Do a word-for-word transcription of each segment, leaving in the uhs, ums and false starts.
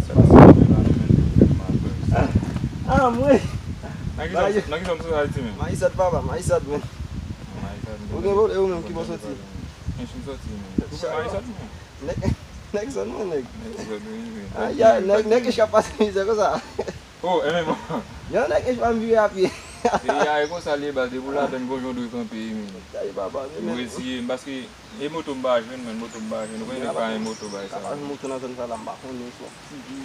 Sa se mwen la, men, men, men, men, men, men. Ah, mwen. Nan ki zòn, nan ki zòn sou Ayiti menm? Mayisad, papa, Mayisad, men. Mayisad, ou gen vòlè, ou menm ki bò soti? Men, m soti, men. Ou fè Mayisad, men. Nèg, nèg zòn mwen, nèg. Nèg zòn, wi, wi. Ay, ay, nèg, nèg ki ap pase mizè konsa. Oh, e men bon. Yon nèg ki ap vire a pye. Peyi a, e konsa l ye, baz, depi w ladann, gon jan w dwe kanpe, wi, men. Ay, papa, men, men. Mwen reziye m, paske e moto m pa jwenn, men, moto m pa jwenn. Ou konnen nèg pa gen moto, bay sa. Papa, moto nan zòn sa la, m pa konnen, se yon ti di,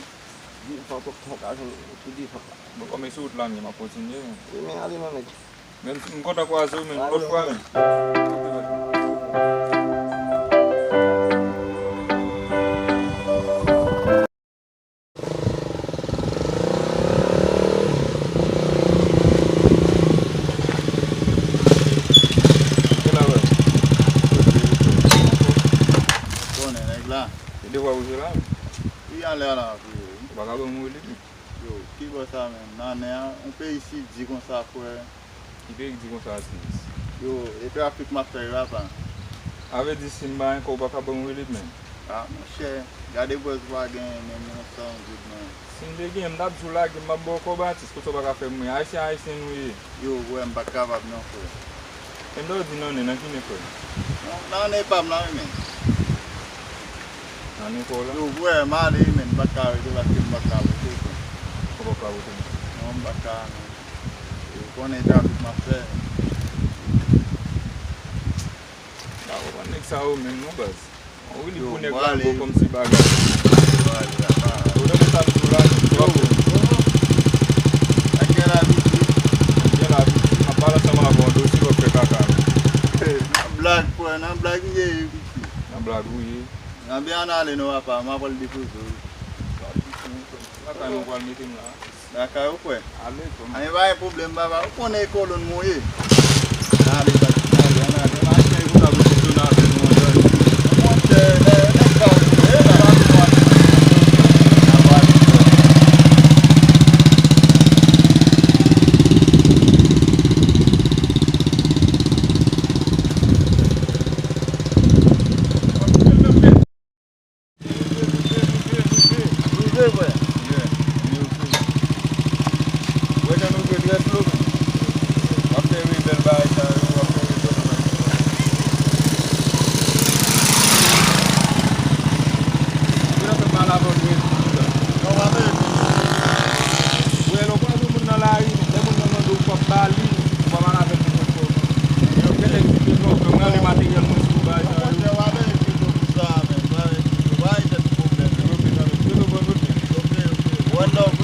di, fò, fò, fò, ka jwenn, tou di, fò. Bon, kòm e sou wout la m ye, m ap kontinye, men. Wi, men ale non, nèg. Men m kontan kwaze w, men, lòt fwa, men. Konnen nèg la. Se de vwa ou jwe la? Wi, anlè a la, wi. Ou pa ka ban m yon rit, non? Yo, ki bò sa menm? Nan nen an, yon peyi si di konsa, frè. Ki peyi ki di konsa, sis? Yo, e trafik m ap fè yo, apa. A vle di, si m ba yon kòb, ou pa ka ban m yon rit, men. Ah, monchè, gade bwèz ou pa genyen, menm yon san goud, men. Si m te genyen, m t ap di w lage m, m ap ba w kòb, atis, konsa w pa ka fè m ri. Ayisyen, ayisyen nou ye. Yo, wè, m pa t kapab, non, frè. E m ta w di nan nen, nan ki nen, frè? Non, nan nen pa m la, wi, men. Nan nen pa w la? Yo, frè, m ale, men, m pa t ka rete, paske m pa t ka rete, frè. Ou pa t ka rete, non? Non, m pa t ka, men. Ou konnen trafik m ap fè. M pa konprann nèg sa yo menm non, baz. On wi li pou nèg la gwo kòmsi bagay. Yo, m ale, apa. Ou tande sa m di w la, li twòp. Ak gen labitid. Gen labitid. M ap pale ansanm avè w, dosye w ap fè kaka. Nan blag, frè, nan blag m ye, wi, piti. Nan blag ou ye. Anben, ann ale non, apa, m ap al depoze w. Lakay mwen pral mete m la. Lakay ou, frè? Ale, kòman? Anyen pa gen pwoblèm, papa. Ou konnen e kolòn mwen ye. Ale, papa, ale, ann ale. Ann ale, ann ale. Ann ale, ann ale. Monchè, nèg, nèg sa yo, e la. Rive, frè. Wè jan nou jwe trè slow, men. W ap fè rebèl bagay sa yo, w ap fè rebèl bagay sa yo. Ou nan fè mal avè w, jwe. Non, w ap fè rebèl. Wè, lè w kwaze moun nan lari, lè moun nan mande w kòb ba li, ou pa pale avè l pou kòb. Yo, gen nèg ki bezwen w, frè, mwen rale materyèl mwen sou bagay sa yo. Monchè, w ap fè rebèl pou sa, men. W ap fè rebèl, w ap fè tèt pwoblèm. Yo, men, men, men, men, men, men. Ok, ok. One love,